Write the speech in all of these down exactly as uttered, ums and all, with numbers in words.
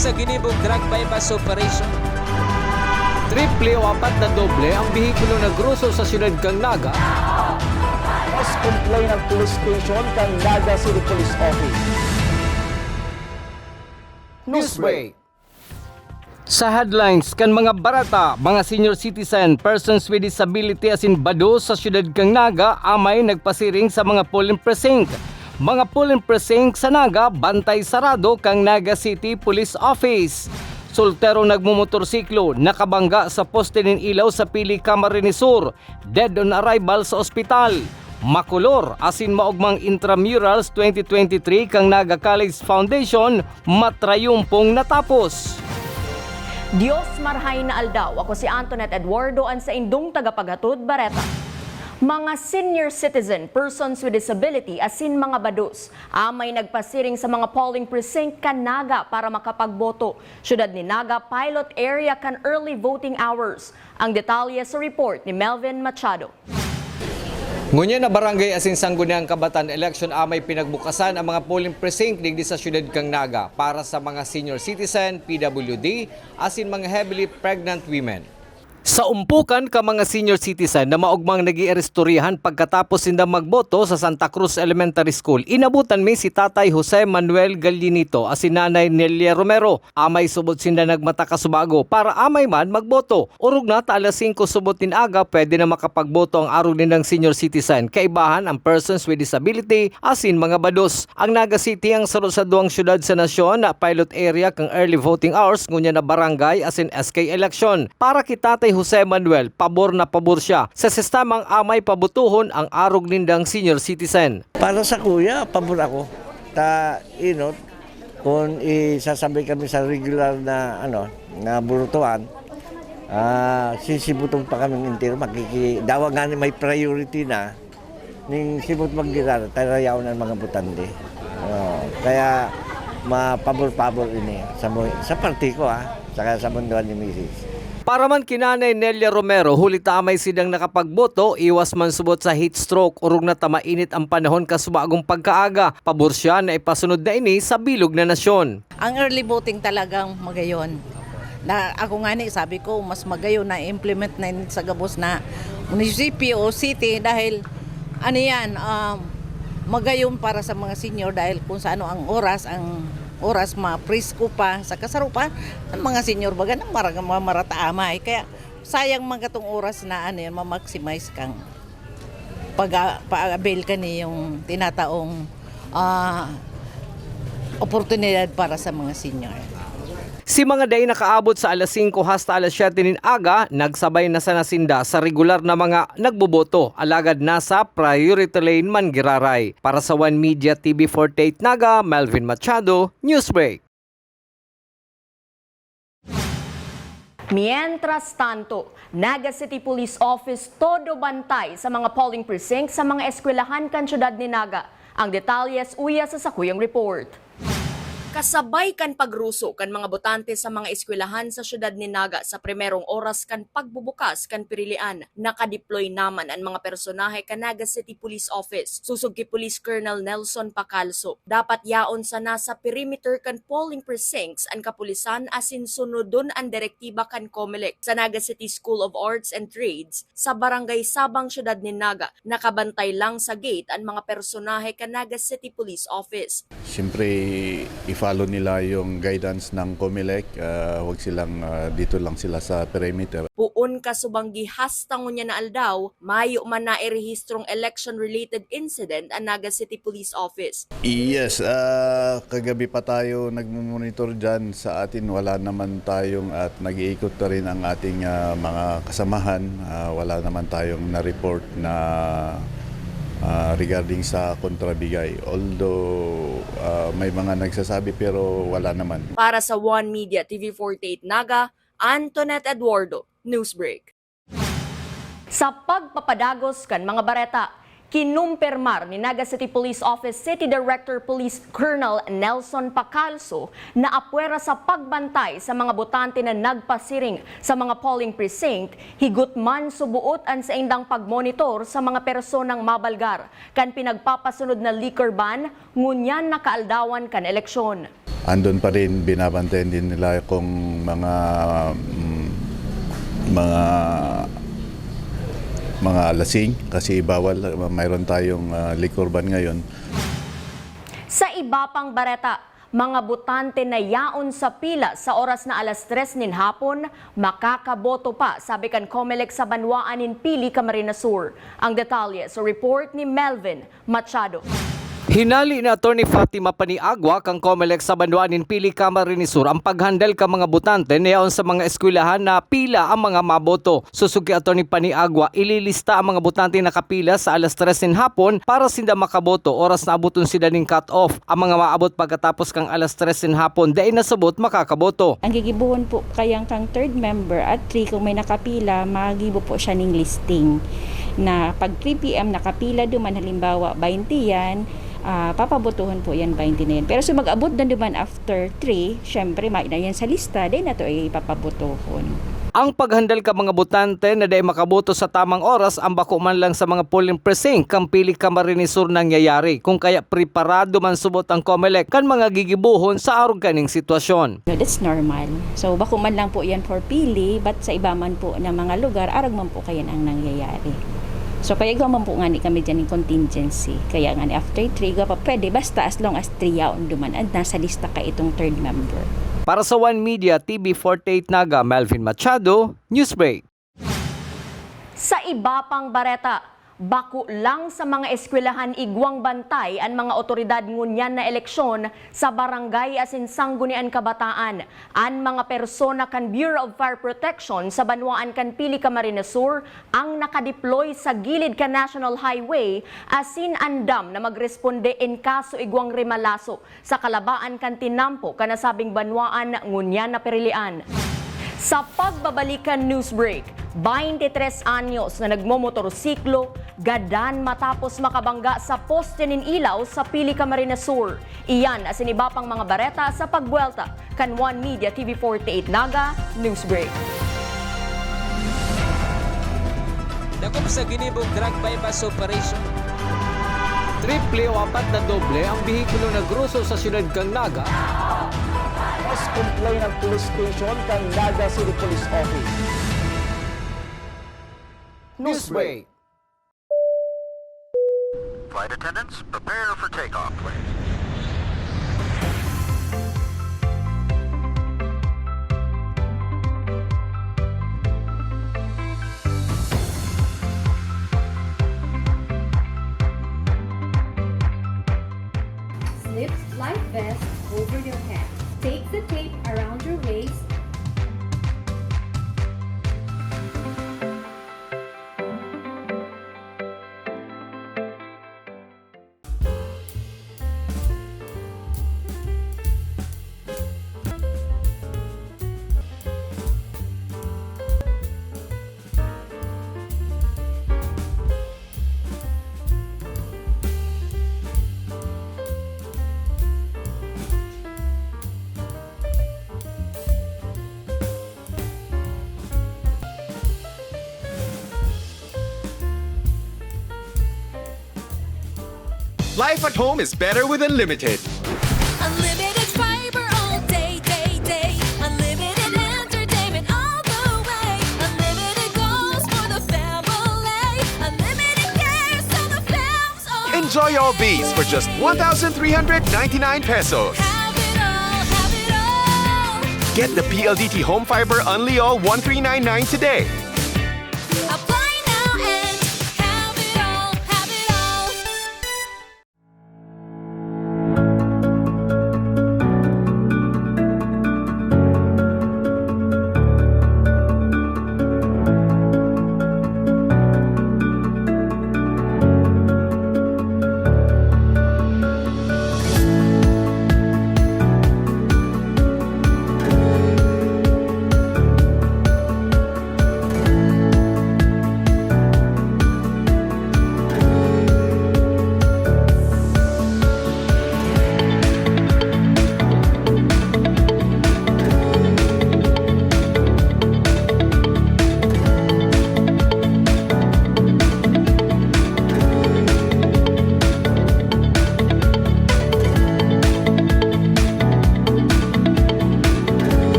Sa ginibong drug buy-bust operation. Triple o apat na doble ang behikulo na groso sa siyudad kan Naga. Mas complain ang police station kan Naga City Police Office. Newsbreak. Sa headlines kan mga bareta, mga senior citizen, persons with disability asin bado sa siyudad kan Naga amay nagpasiring sa mga polling precinct. Mga polling precinct sa Naga bantay sarado kan Naga City Police Office. Solterong nagmomotorsiklo nakabangga sa poste nin ilaw sa Pili, Camarines Sur, dead on arrival sa ospital. Makolor asin maogmang intramurals twenty twenty-three kan Naga College Foundation matrayumpong natapos. Dios marhay na aldaw. Ako si Antoinette Eduardo, an saindong tagapaghatod bareta. Mga senior citizen, persons with disability asin mga bados amay nagpasiring sa mga polling precinct kan Naga para makapagboto. Siyudad ni Naga, pilot area kan early voting hours. Ang detalye sa report ni Melvin Machado. Ngunyan na barangay asin Sangguniang Kabataan election amay pinagbukasan ang mga polling precinct digdi sa siyudad kan Naga para sa mga senior citizen, P W D, asin mga heavily pregnant women. Sa umpukan ka mga senior citizen na maogmang nag-iiristoryahan pagkatapos sinda magboto sa Santa Cruz Elementary School, inabutan mi si Tatay Jose Manuel Gallinito asin Nanay Nelia Romero. Amay subot sinda nagmata kasubago para amay man magboto. Orog na ta alas singko subot nin aga, pwede na makapagboto ang arog nindang senior citizen, kaibahan ang persons with disability asin mga bados. Ang Naga City ang saro sa duwang syudad sa nasyon na pilot area kan early voting hours ngunyan na barangay asin S K election. Para ki Tatay Jose Manuel, pabor na pabor siya sa sistemang amay pabotohon ang arog nindang senior citizen. Para sa kuya, pabor ako. Ta, you know, kung isasabay kami sa regular na, ano, na burutuan, ah, sisibutong pa kaming entero, makiki-, dawa nga ni may priority na, ning sibot magdira, tarayaon ang mga butante. Oo, kaya mapabor-pabor ini sa, mu- sa parti ko, ah, saka sa mundohan ni Misis. Para man ki Nanay Nelia Romero, huli ta amay sidang nakapagboto, iwas man subot sa heat stroke, orog na ta mainit ang panahon kasubagong pagkaaga. Pabor siya na ipasunod na ini sa bilog na nasyon. Ang early voting talagang magayon. Na, ako nga ni, sabi ko, mas magayon na implement na yun sa gabos na munisipyo o city dahil ano yan, um, magayon para sa mga senior dahil kung sa ano ang oras, ang oras maprisko pa sa kasarupa, ang mga senior baga na marag- mamarataamay. Kaya sayang man katong oras na ano yan, ma-maximize kang pag- pa-avail ka niyong tinataong ah, oportunidad para sa mga senior. Si mga dai nakaabot sa alas singko hasta alas siyete nin aga, nagsabay na sana sinda sa regular na mga nagboboto, alagad nasa priority lane man giraray. Para sa One Media T V forty-eight Naga, Melvin Machado, Newsbreak. Mientras tanto, Naga City Police Office todo bantay sa mga polling precinct sa mga eskwelahan kan siyudad ni Naga. Ang detalyes uya sa sakuyang report. Kasabay kan pagruso kan mga botante sa mga eskwelahan sa siyudad ni Naga sa primerong oras kan pagbubukas kan pirilian, nakadeploy naman an mga personahe kan Naga City Police Office. Sosog ki Police Colonel Nelson Pacalso, dapat yaon sana sa perimeter kan polling precincts an kapulisan asin sunodon an direktiba kan Comelec. Sa Naga City School of Arts and Trades, sa Barangay Sabang, Siyudad nin Naga, nakabantay lang sa gate an mga personahe kan Naga City Police Office. Siyempre, i-follow nila yung guidance ng Comelec. Ah, huwag silang, ah, dito lang sila sa perimeter. Poon kasubang gihasta ngunyan na aldaw, mayo man nairehistrong election-related incident an Naga City Police Office. Yes, ah, kagabi pa tayo nagmo-monitor dyan. Sa atin, wala naman tayong, at nag-iikot pa rin ang ating, ah, mga kasamahan. Ah, wala naman tayong na-report na, ah, regarding sa kontrabigay. Although, ah, may mga nagsasabi, pero wala naman. Para sa One Media T V forty-eight Naga, Antoinette Eduardo, Newsbreak. Sa pagpapadagos kan mga bareta, kinumpirmar ni Naga City Police Office City Director Police Colonel Nelson Pacalso na apwera sa pagbantay sa mga botante na nagpasiring sa mga polling precinct, higot man subuot an saindang pagmonitor sa mga personang mabalgar kan pinagpapasunod na liquor ban ngunyan na kaaldawan kan eleksyon. Andun pa rin, binabantayan din nila kung mga, mm, mga, mga lasing kasi bawal, mayroon tayong, ah, liquor ban ngayon. Sa iba pang bareta, mga botante na yaon sa pila sa oras na alas tres nin hapon, makakaboto pa, sabi kan Comelec sa banwaan nin Pili, Camarines Sur. Ang detalye sa report ni Melvin Machado. Hinali ni Attorney Fatima Paniagua kan Comelec sa banwaan nin Pili, Camarines Sur ang paghandal kan mga botante na yaon sa mga eskwelahan na pila ang mga maboto. Sosog ki Attorney Paniagua, ililista ang mga botante nakapila sa alas tres nin hapon para sinda makaboto oras na aboton sinda nin cut-off. Ang mga maabot pagkatapos kan alas tres nin hapon dai nasabot makakaboto. Ang gigibohon po kayang kang third member at three, kung may nakapila, magibo po siya ning listing na pag three p.m. nakapila duman, halimbawa, baynte yan, ah, papabotohon po yan, baynte na yan. Pero so mag-abot na duman after three, syempre, may na yan sa lista, then ato ay papabotohon. Ang paghandal kan mga botante na dai makaboto sa tamang oras ang bako man lang sa mga polling precinct kan Pili, Camarines Sur nangyayari. Kung kaya preparado man subot ang Comelec kan mga gigibohon sa arog kaning sitwasyon. No, that's normal. So, bako man lang po yan for Pili, but sa iba man po na mga lugar, arog man po kayan ang nangyayari. So, kaya igwa man po ngani kami dyan ng contingency. Kaya ngani after three, igwa pa pwede, basta as long as three yaon duman, and nasa lista ka itong third member. Para sa One Media, T V forty-eight Naga, Melvin Machado, Newsbreak. Sa iba pang bareta, bako lang sa mga eskwelahan igwang bantay an mga otoridad ngunyan na eleksyon sa barangay asin sanggunian kabataan. An mga persona kan Bureau of Fire Protection sa banwaan kan Pili, Camarines Sur ang nakadeploy sa gilid kan National Highway asin andam na magresponde in kaso igwang rimalaso sa kalabaan kan tinampo kan nasabing banwaan ngunyan na pirilian. Sa pagbabalik kan Newsbreak, baynte tres anyos na nagmomotorsiklo gadan matapos makabangga sa poste nin ilaw sa Pili, Camarines Sur. Iyan asin iba pang mga bareta sa pagbuwelta kan One Media T V forty-eight Naga Newsbreak. Dakop sa ginibong drug buy-bust operation. Triple o apat na doble ang behikulo na groso sa siyudad kan Naga. Mas complain ang police station kan Naga City Police Office. Newsbreak. Flight attendants, prepare for takeoff, please. Slip life vest over your head. Take the tape around your waist. Life at home is better with Unlimited. Unlimited fiber all day, day, day. Unlimited entertainment all the way. Unlimited goals for the family. Unlimited cares so the fam's all Enjoy all these for just one thousand three hundred ninety-nine pesos. Have it all, have it all. Get the P L D T Home Fiber Unli All one three nine nine today. Apply now and have it all, have it all.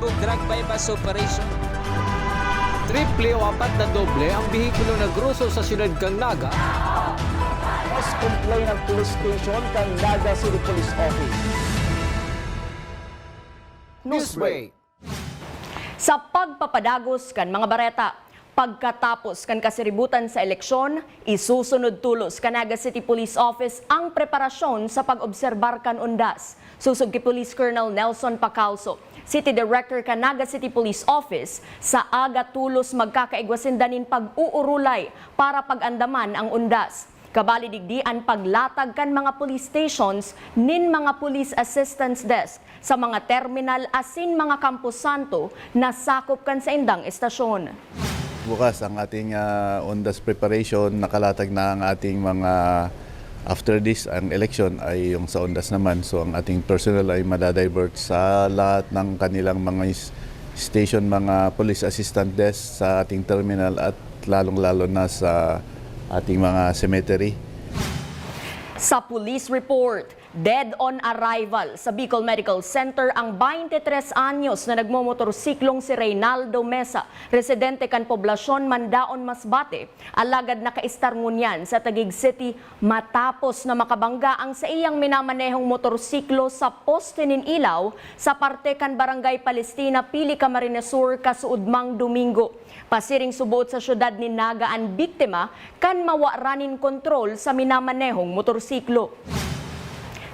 Drug buy-bust operation. Triple o apat na doble ang behikulo na groso sa siyudad kan Naga. Mas complain ang police station kan Naga City Police Office. Newsbreak. Sa pagpapadagos kan mga bareta, pagkatapos kan kasiributan sa eleksyon, isusunod tolos kan Naga City Police Office ang preparasyon sa pag-obserbar kan undas. Sosog ki Police Colonel Nelson Pacalso, City Director kan Naga City Police Office, sa aga tolos magkakaigwa sinda nin pag-uurulay para pag-andaman ang undas. Kabali digdi an paglatag kan mga police stations nin mga police assistance desk sa mga terminal asin mga kamposanto na sakop kan saindang estasyon. Bukas ang ating ah, undas preparation, nakalatag na ang ating mga, after this, ang election ay yung sa undas naman. So ang ating personnel ay madadivert sa lahat ng kanilang mga s- station, mga police assistant desk sa ating terminal at lalong-lalo na sa ating mga cemetery. Sa police report, dead on arrival sa Bicol Medical Center ang twenty-three anyos na nagmomotorsiklong si Reynaldo Mesa, residente kan poblasyon Mandaon, Masbate, alagad nakaistar ngunyan sa Taguig City matapos na makabangga ang saiyang minamanehong motorsiklo sa poste nin ilaw sa parte kan Barangay Palestina, Pili, Camarines Sur, kasuodmang Domingo. Pasiring suboot sa siyudad nin Naga an biktima kan mawaran nin kontrol sa minamanehong motorsiklo.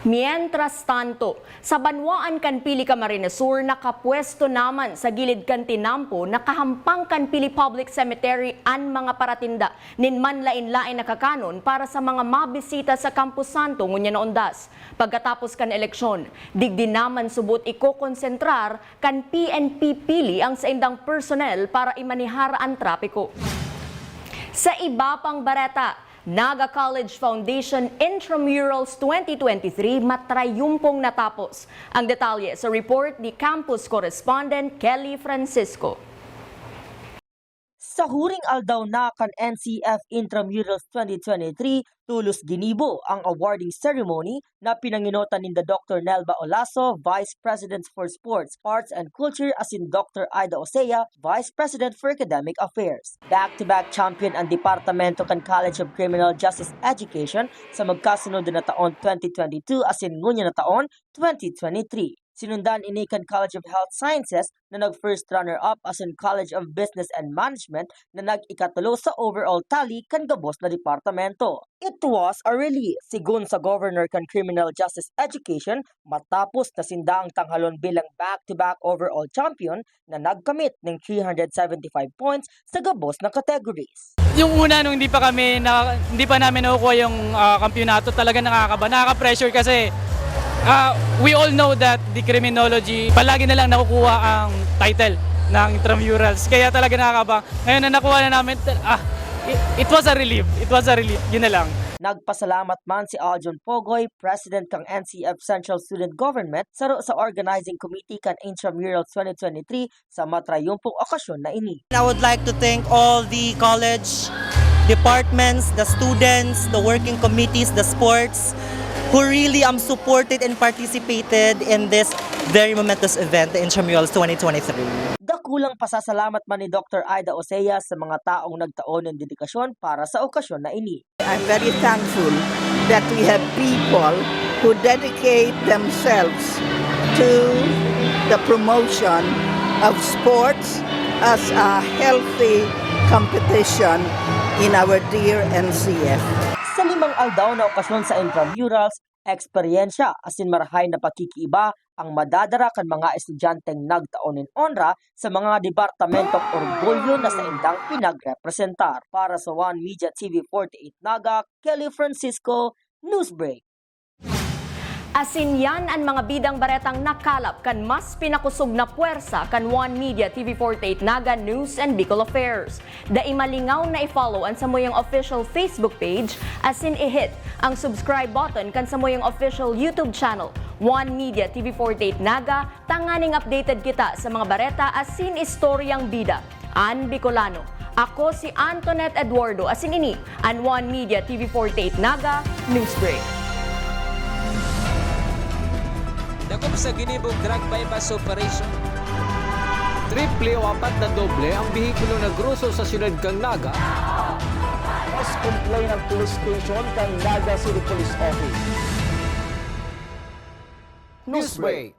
Mientras tanto, sa banwaan kan Pili, Camarines Sur, nakapwesto naman sa gilid kan tinampo na kahampang kan Pili Public Cemetery an mga paratinda nin manlaen-laen na kakanon para sa mga mabisita sa Campo Santo ngunyan na undas. Pagkatapos kan eleksyon, digdi naman subot ikokonsentrar kan P N P Pili ang saindang personnel para imanihar an trapiko. Sa iba pang bareta, Naga College Foundation Intramurals twenty twenty-three matrayumpong natapos. Ang detalye sa report ni Campus Correspondent Kelly Francisco. Sa huring aldaw na kan N C F Intramurals twenty twenty-three, tulos ginibo ang awarding ceremony na pinangenotan ninda Doktor Nelva Olaso, Vice President for Sports, Arts and Culture, asin Doktor Ida Osea, Vice President for Academic Affairs. Back-to-back champion ang departamento kan College of Criminal Justice Education sa magkasunod na taon twenty twenty-two asin ngunyan na taon twenty twenty-three. Sinundan ini kan College of Health Sciences na nag-first runner-up asin College of Business and Management na nag-ikatulo sa overall tally kan gabos na departamento. It was a relief, sigon sa Governor kan Criminal Justice Education, matapos na sinda ang tanghalon bilang back-to-back overall champion na nagkamit ning three hundred seventy-five points sa gabos na categories. Yung una, nung hindi pa kami na, hindi pa namin nakukuha yung ah, kampiyonato, talaga nakakaba, nakaka-pressure kasi ah, we all know that the criminology, palagi na lang nakukuha ang title ng intramurals. Kaya talaga nakakaba. Ngayon na nakuha na namin, ah, it, it was a relief. It was a relief. Yun na lang. Nagpasalamat man si Aljon Pogoy, President kan N C F Central Student Government, saro sa Organizing Committee kan Intramurals twenty twenty-three, sa matrayumpong okasyon na ini. I would like to thank all the college departments, the students, the working committees, the sports, who really um, supported and participated in this very momentous event, the Intramurals twenty twenty-three. Dakulang pasasalamat man ni Doktor Ida Osea sa mga taong nagtao nin dedikasyon para sa okasyon na ini. I'm very thankful that we have people who dedicate themselves to the promotion of sports as a healthy competition in our dear N C F. Sa limang aldaw na okasyon sa Intramurals, eksperyensya asin marahay na pakikiiba ang madadara kan mga estudyanteng nagtao nin onra sa mga departamentong orgulyo na saindang pinagrepresentar. Para sa One Media T V forty-eight Naga, Kelly Francisco, Newsbreak. Asin yan an mga bidang baretang nakalap kan mas pinakosog na pwersa kan One Media T V forty-eight Naga News and Bicol Affairs. Dai malingaw na i-follow an samuyang official Facebook page asin i-hit ang subscribe button kan samuyang official YouTube channel, One Media T V forty-eight Naga, tanganing updated kita sa mga bareta asin istoryang bida. An Bicolano. Ako si Antoinette Eduardo asin ini an One Media T V forty-eight Naga Newsbreak. Dakop sa ginibong drug buy-bust operation. Triple o apat na doble ang behikulo nagroso sa siyudad kan Naga. Mas complain ang police station kan Naga City Police Office. Newsbreak.